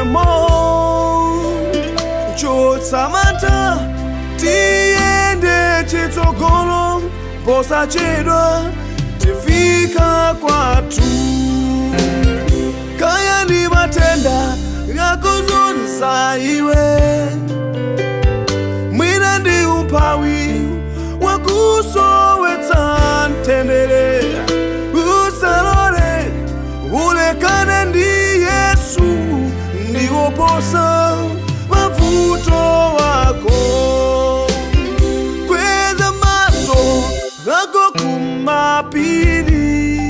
momwemo. Chotsa mantha, tiyende chitsogolo, posachedwa tifika kwathu. Kaya ndi matenda akuzunza iwe, mwina ndi umphawi wakusowetsa mtendere, usalole ulekane ndi Yesu, ndiwoposa mavuto wako. Kweza maso ako kumapiri,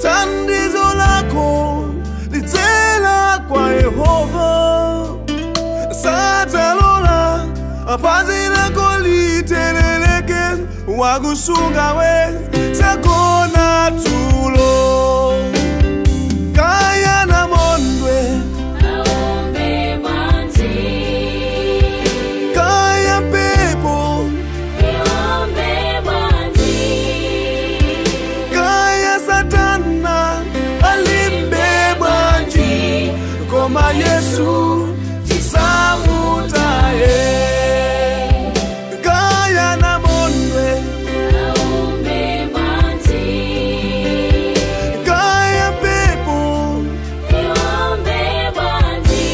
thandizo lako lidzera kwa Yehova. Sadzalola phazi lako literereke, wakusunga we sagona tulo. Kaya namondwe, Aombe bwanji, kaya mphepo, iombe bwanji, kaya Satana alimbe bwanji, koma Yesu tisamutaye. Kaya namondwe, aombe bwanji, kaya mphepo, iombe bwanji,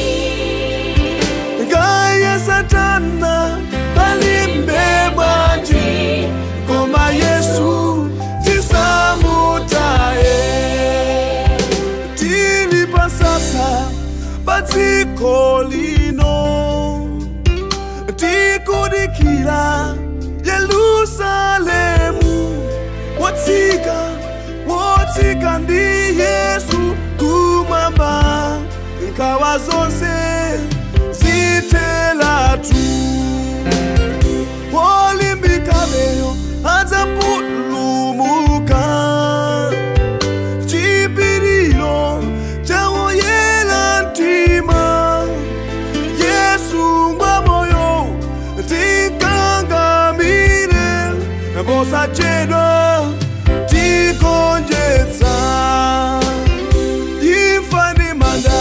kaya Satana alimbe bwanji, koma Yesu tisamutaye. Tili pasasa padziko lino, tikudikira Yerusalemu, wotsika, wotsika ndi Yesu kumwamba, nkhawa zonse zitheratu. Wolimbikabeyo adzapulumuka, chipiriro chawoyera mtima. Yesu ngwa moyo, tikangamire, posachedwa tikonjetsa. Imfa ndi manda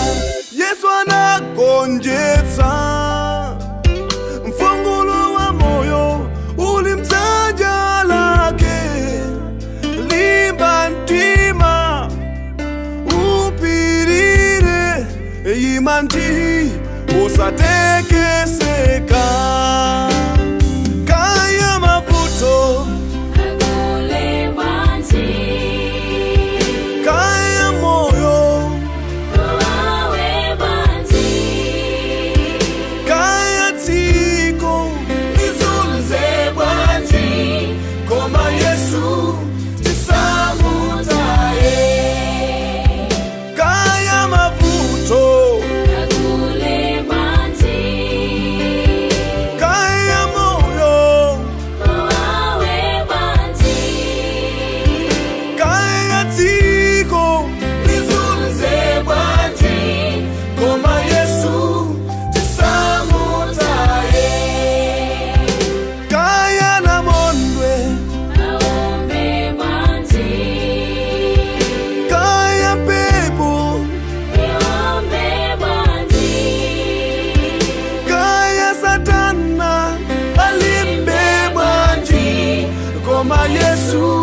Yesu anagonjetsa, mfungulo wa moyo uli mdzanja lake. Limba mtima, upirire, ima nji, usatekeseka. Kaya mavuto, akule bwanji, kaya moyo, uwawe bwanji, kaya dziko lizunze bwanji, koma Yesu tisamutaye. Kaya mavuto, akule bwanji, kaya moyo, uwawe bwanji, kaya dziko lizunze bwanji, koma Yesu tisamutaye. Kaya namondwe, aombe bwanji, kaya mphepo, iombe bwanji, kaya Satana alimbe bwanji, koma Yesu.